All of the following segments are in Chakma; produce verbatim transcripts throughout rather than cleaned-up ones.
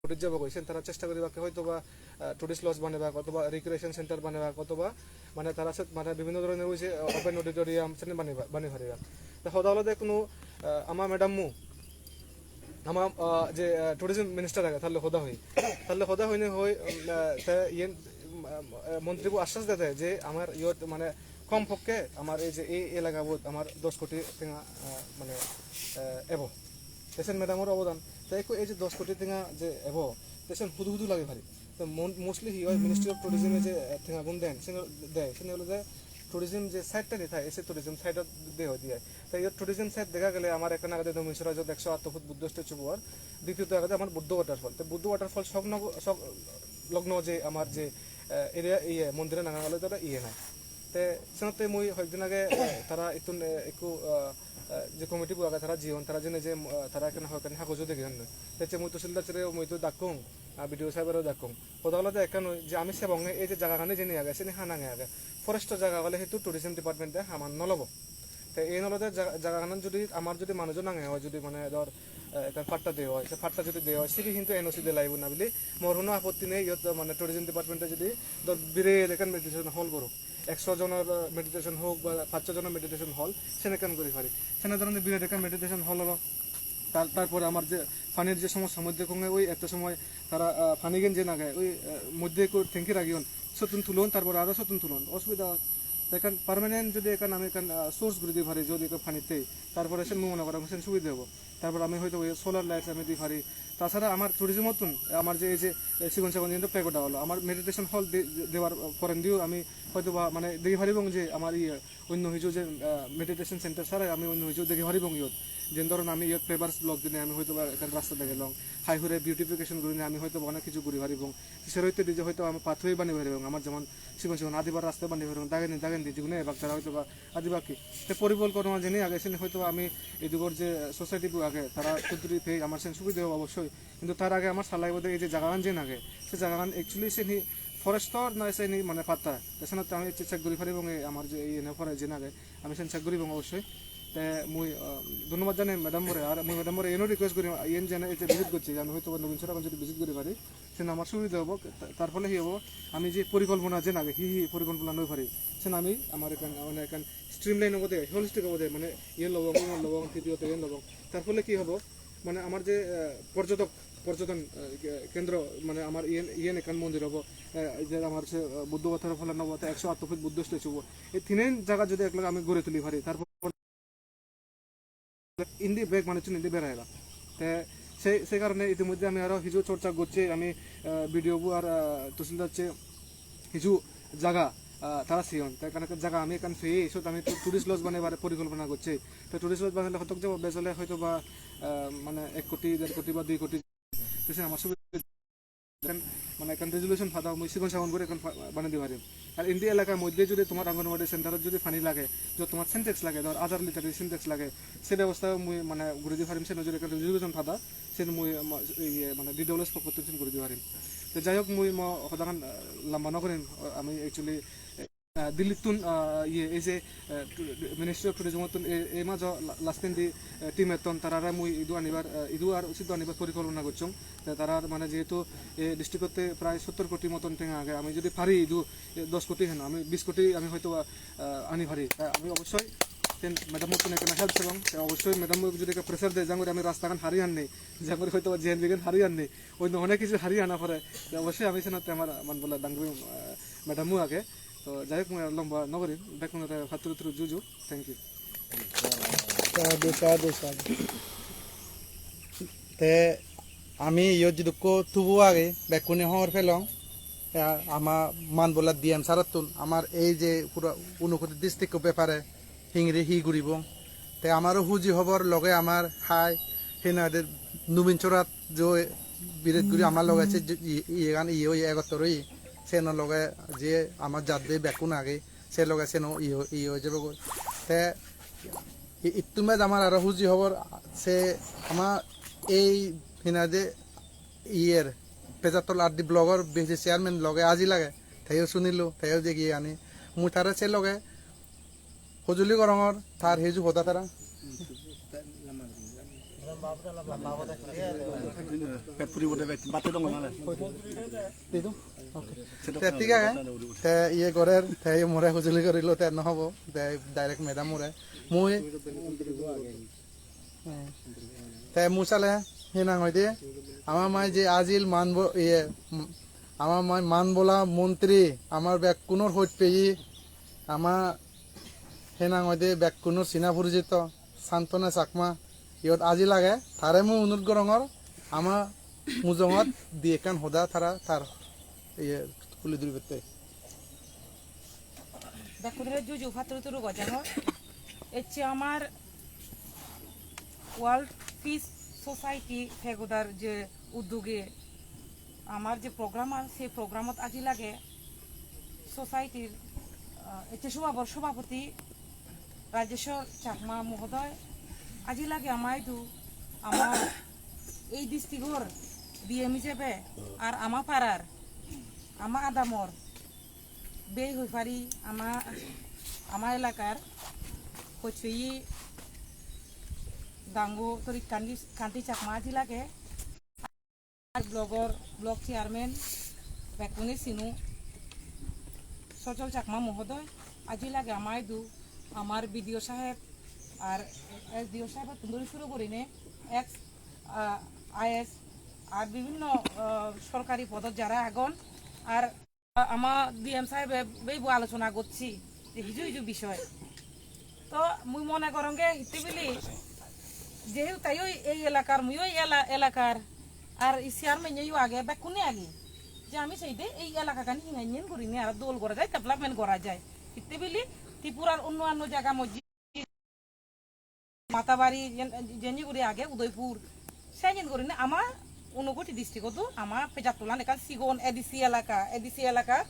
Tourist jabo goi, sen tara chesta guribakke hoyto ba, ah, tourist lodge banebak, otoba recreation center banebak, otoba mane tara set mane bibhinno dhoronor oi je, ah, open auditorium sen baneba, bane paribak. Ta hoda olode kono, ah, ama madam mu, ama, ah, je, ah, tourism minister age, tar loi hoda hoi. Tar loi hoda hoine hoi, um, ah, te iyen, um, ah, montri bu ashwas dede je amar iyot mane kom pokke amar ei je ei elaka bot amar dos koti tenga, ah, mane, ah, ebo. Te sen madam or obodan. Te ekku ei je dos koti tenga je ebo, te sen hudu hudu lage pari. Te mon-, mostly hi oi, Ministry of Tourism e je, eh, tengagun den, sen de, sen olode tourism je side tani thai, se tourism side ot de oi diye. Te iyot tourism side dega gele amar ekkan agede Dominchorajot ekso atto foot Buddho statue bor, ditiyoto agede amar Buddho waterfall. Te Buddho waterfall sogno, sog-, logno je amar je, eh, area, iye, mondiran nangan olode iye nai. Te senotte mui hoyekdin age, eh, tara ittun, eh, ekku, eh, eh, je committee bo age tara jiyon, tara jene je, eh, tara ekkena hoyekkani hagojo degeyonne. Te se mui Tahsildar sire mui to dakkong, ah, B D O sahebore dakkong. Hoda olode ekkan oi je ami sebonge ei je jagagani jeni age, seni ha nange age. Forest o jaga ole hetu tourism department e haman no lobo. Te iyen olode ja-, jagaganan judi amar judi manujo nange oi, judi mane dor, eh, ekkan patta de oi, se patta judi de oi, sibe hintu N O C de laibo na bili mor hono apotti nei. Iyot mane tourism department e judi dor biret ekkan meditation hall gorok, ekso jonor, eh, meditation hok ba pachso jonor meditation hall, sen ekkan guri pari. Sene dhoronde biret ekkan meditation hall olo. Tar-, tarpore amar je panir je somossa moddye konge oi etto somoy tara, ah, panigen je nage, oi, ah, moddye ekko tanki ragiyon, sottun tulon, tarpore aro sottun tulon, osubida oi. Te ekkan permanent jodi ekkan ami ekkan, ah, source guri di pari, jodi ekko panitte, tarpore sen mui mone gorong sen subide obo. Tarpore ami hoyto oi solar lights ami di pari. Tasara amar tourism ottun, amar je ei je, eh, sigon sagon jento pagoda olo, amar meditation hall de-, debar porendiyo ami hoyto ba mane degi paribong je amar iye onno hiju je, ah, meditation center sara ami onno hiju degi paribong iyot. Jen dhoron ami iyot pavers block dinei ami hoyto ba ekkan rasta degelong, hai hure beautification gurinei ami hoyto ba onek hiju guri paribong. Sero hittedi je hoyto ba ami pathway banei paribong, amar jemon sigon sigon adibar rasta banei paribong, dagendi dagendi jigune ebak tara hoyto ba adibak hi. Te porikolpona jeni age seni hoyto ba ami iduor je society bo age tara toduri pei amar sen subide obo obossoi. Hintu tar age amar sa lagibo de ei je jagagan jen age, se jagagan actually sen hi forest or na sen hi mane patta. Te senotte ami ecche check guri paribong ei amar je iye ne pore jen age, ami sen check guribong obossoi. Te mui, ah, dhonnobad janai madam more, ar mui madam more iyeno request guri, iyen jene ecche visit gocche, jane hoyto ba Dominchoragor jodi visit guri pari, sen amar subide obo. Ta-, tar phole hi obo, ami je porikolpona jen age, hi hi porikolpona loi pari, sen ami amar ekkan, mane ekkan streamline obode, holistic obode, mane iyen lobong, uyon lobong, titiyoto iyen lobong. Tar phole hi obo, mane amar je, eh, porjotok, porjoton, eh, ke-, kendro, mane amar iyen, iyen ekkan mondir obo, eh, je amar se, eh, Buddho waterfall an obo, te ekso atto feet Buddho statue obo. Ei tinen jaga jodi ekloge ami gori tuli pari, tarpor indi bek manuchun indi berai ela. Te se, se karone itimodhye ami aro hiju chorcha gocche, ami, eh, B D O bo ar, eh, Tahsildar se hiju jaga, ah, tara siyon. Te ekkan ekkan jaga ami ekkan peye, siyot ami tu-, tourist lodge banebar porikolpona gocche. Te tourist lodge banele hotok jabo, bej ole hoyto ba, ah, mane ek koti, der koti ba dui koti. Te sen amar subide ekkan, mane ekkan resolution pada mui sigon sagon guri ekkan pa-, banei di parim. Ar indi elaka moddye jodi tomar Anganwadi center ot jodi pani lage, jodi tomar Sintex lage, dhor hajar litre Sintex lage, se bebosta mui mane guri di parim, sen jodi ekkan resolution pada, sen mui ma-, iye, mane D W S pokkottun sen guri di parim. Te jai hok, mui mo hodagan, ah, lamba no gorim, ami actually, ah, Delhi-ttun, ah, iye, ei je, ah, tu-, Ministry of Tourism-ottun ei, ei majo la-, last-endi, ah, team etton, tarare mui idu anibar, ah, idu ar siddu anibar porikolpona gocchong. Te tarar mane jehetu ei district-otte prai sottor koti moton tenga age, ami jodi pari idu, eh, dos koti heno, ami bis koti ami hoyto ba, ah, ani pari. Te ami obossoi ten madam-ottun ekkena help sebong, te obossoi madam-o jodi ekka pressure de, jangori ami rastagan hari anni, jangori hoyto ba J N V-gan hari anni, onno onek hissu hari ana pore, te obossoi ami senotte amar man bola dangri, ah, madam-o age. To jai hok, mui ar lomba no gorim, bekkunore patturu turu juju, thank you. Sadhu, sadhu, sadhu. Te ami iyot jidukko tubu age, bekkune hobor pelong. Te ama Manbola D M sir-ottun amar ei je puro Unakoti district-o bepare hingiri hi guribong. Te amaro huji hobor loge amar hai hinade Numinsorat jo biret guri amar loge se je i-, iyegan iye oye egottor oye. Seno loge je amar jadde bekkun age, se loge seno iye, iye oi jebogoi. Te i-, ittu mej amar aro huji hobor se ama ei hinade iyer Pecharthal R D block-or vice chairman loge aji lage, teyo sunilo, teyo degiyani. Mui tare se loge hojoli gorongor, tar hiju hoda tara. Pet puri bode bek, bate dong male. Te thik age, te iye gorer, te iye more hujuli gorilo, te no hobo, te direct madam more. Mui, te mui sale, hi nang hoide, ama mai je ajil manbo, iye, ama mai manbola montri, amar bekkunor hoj peyi, ama hi nang hoide bekkunor sina porijito, Santona Chakma, iyot ajil age, tare mui onurot gorongor, ama mujungot di ekkan hoda tara tar iye tuli duribatte. Bekkunore juju patturuturu gojangor. Ecche amar World Peace Society Pagodar je uddoge amar je program ar, se programot ajil age society-r, ah, ecche sobabor sobapoti Rajeshwar Chakma mohodoy, ajil age ama idu, ama ei district-or D M ijebe ar ama parar, ama adamor bei hoi pari ama, ama elakar hojpeyi dangu Torik Kanti, Kanti Chakma ajil age. Ar block-or block chairman bekkune sino Sojol Chakma mohodoy, ajil age ama idu amar B D O saheb ar S D O sahebattun dhuri suru gurine ex, ah, I A S ar bibhinno, ah, sorkari podot jara agon, ar ama D M sahebe beibo alochona gocche je hiju hiju bishoy. To mui mone goronge hitte bili jehetu tayo ei elakar, muiyo ei ela-, elakar, ar ei chairman-yo age, bekkune age, je ami seide ei elakagani hinanyen gurinei aro dol gora jai, development gora jai. Hitte bili Tripurar onno onno jaga mojjid Matabari jen-, jenni guri age Udaipur. Senjen gurinei ama Unakoti district-otu ama Pechartala ekkan sigon A D C elaka, A D C elaka,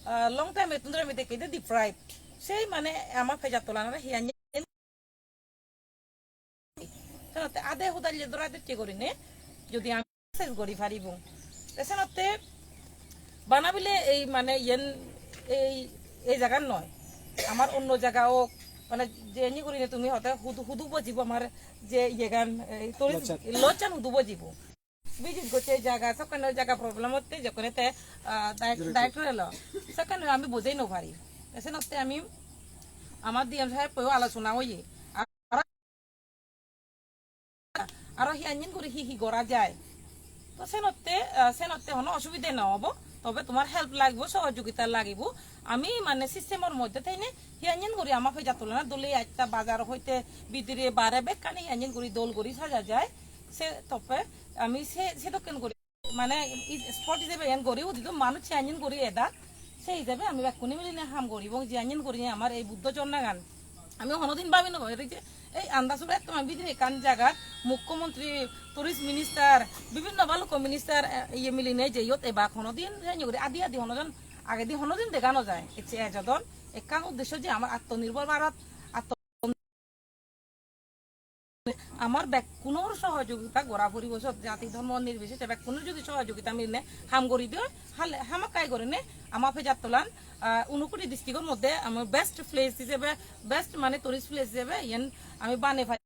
ah, long time-ottun dhuri ami dekkei de deprived. Sei mane ama Pechartalanore hiyan senotte ade hudalle dhora docche gurinei jodi ami ses guri paribong. Te senotte bana bile ei mane iyen ei, ei jagan noi, amar onno jaga ok, mane jeni gurinei tumi hote hudu, hudu bojibo amar je iyegan, ei tourist lodge-an. Lodge-an hudu bojibo. Visit gocche ei jaga, sokkene jaga problem otte jokkene te, ah, direct-, director elo, sokkene ami bojei no pari. Te senotte ami amar D M saheb-oi alochona oye. Aro hi anjen guri hi hi gora jai. To senotte, ah, senotte hono osubide no obo. Tobe tomar help lagibo, sohojogita lagibo. Ami mane system-or moddhe theine hi anjen guri ama Pechartalan dole etta bazar hoite bidire bare bekkani hi anjen guri dol guri saja jai. Se tobe ami se, sedokken guri mane i-, spot ijebe iyan guri udi do manuj se anjen guri eda. Se ijebe ami bekkune miline ham guribong, je anjen guri amar ei Buddho jornagan. Ami honodin babi no pari je ei Andasura ekdom ami bidire ekkan jagat mukhyamantri, tourist minister, bibhinno balukko minister, eh, iye miline je iyot ebak honodin se guri adi adi honojon agedi honodin dega no jai. Ecche ejodon ekkan uddesho je amar Atmanirbhor Bharat, atmo-, amar bekkunor sohojogita gora puribo, sot jati dhormo nirbicheshe bekkunor jodi sohojogita miline ham guri de oi, hale hamakkai gurinei ama Pechartalan, ah, Unakoti district-or moddhe ama best place ijebe, best mane tourist place ijebe iyen ami banei pari.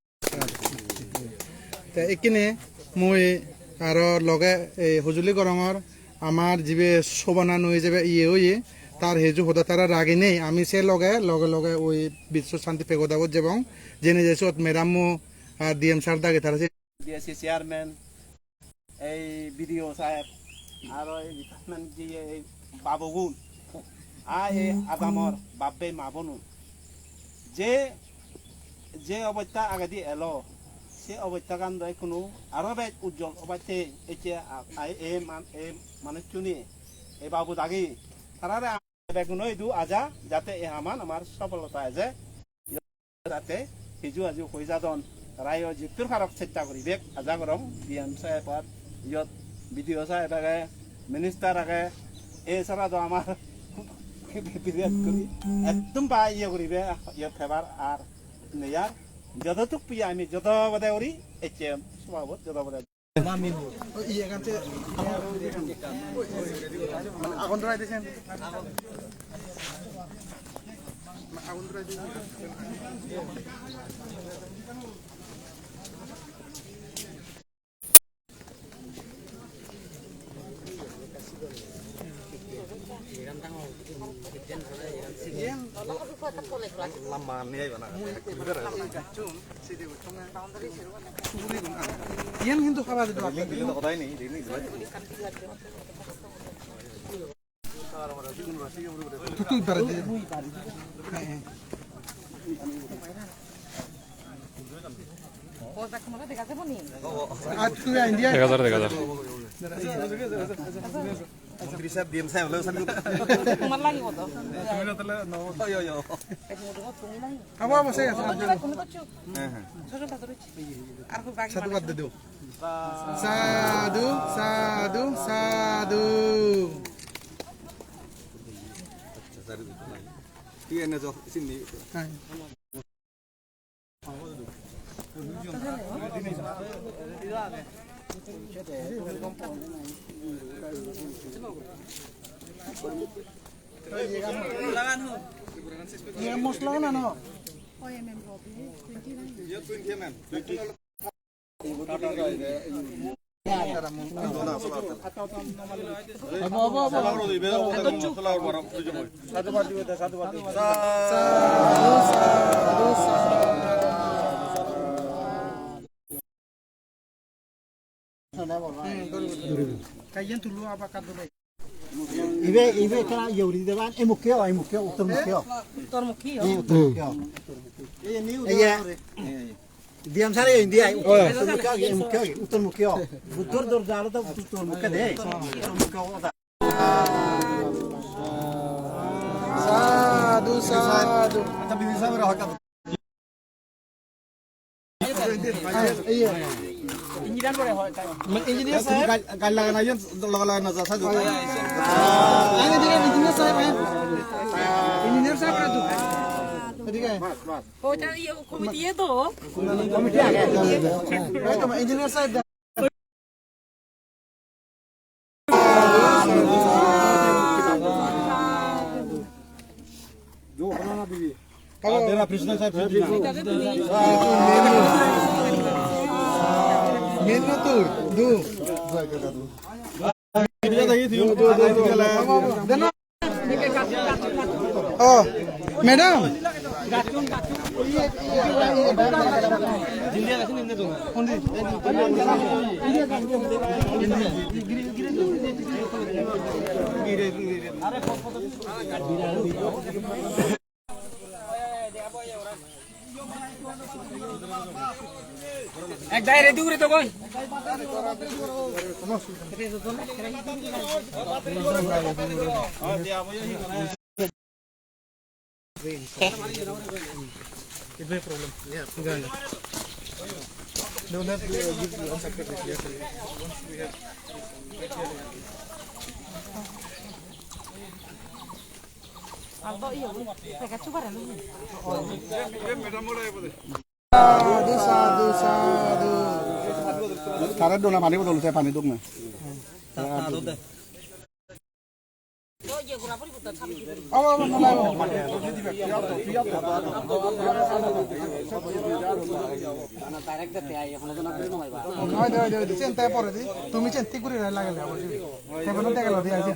Te ikkine mui aro loge ei hujuli gorongor amar jibe Sobana noi jibe iye oye, tar heju hoda tara raginei ami se loge, loge loge oi Biswa Shanti Pagoda-bot jebong, jeinei je siyot madam-o ar D M sir dagi tara se D S C chairman, ei B D O saheb, aro ei department jiye ei babugun, ar ei adamor bap-bei ma-bonun, je, je obosta agedi elo, se obostagan do ekkunu aro bej ujjol obatte ecche a-, a-, ei man-, ei manuchchune, ei babu dagi, tarare beguno idu aja jate ei haman amar sofolota eje. Jate hiju aju hoi jadon, tarayo jittur parok chesta guribek, aja gorong D M saheb ar iyot B D O saheb age, minister age, ei sara do amar biret guri ekdom ba iye guribe, iyot hebar ar neyar, jodotuk piye ami jodo bode guri ecche sobabot jodo bode. Agon dhorei diyen. Agon dhorei diyen. Iyan hintu haba dido. Tutu bare de. Ar tu India. Dega jar, dega jar. Mantri saheb, D M saheb, lo saheb. Tomar lagibo to. Oi, oi, oi. Abo, abo, sei ase. Heh, heh. Sadhubad de do. Sadhu, sadhu, sadhu. Thik age, jo, sindi. Hai. Ye mosla na no? Ibe, ibe ekka iye guri dide ban, ei mukke o, ei mukke o, uttor mukke o. Uttor mukhi o. Ei uttor mukke o. Ei ye. D M sir e indi ai, uttor mukhi o, ei mukke o, uttor mukhi o. Buddhor dorja olo to uttor mukke de, uttor mukke o. Sadhu, sadhu. Engineer saheb. Engineer saheb. Engineer saheb. Engineer saheb. Committee e do. Engineer saheb. Oh, madam. Ek dai ready guri to koi. Sadhu, sadhu, sadhu. Tare dona pani bodol se pani duk na. Abo, abo, abo, abo. Oide, oide, oide. Sen te pore di. Tumi sen thik guri rai lagele abo. Te bono te gelo di aise.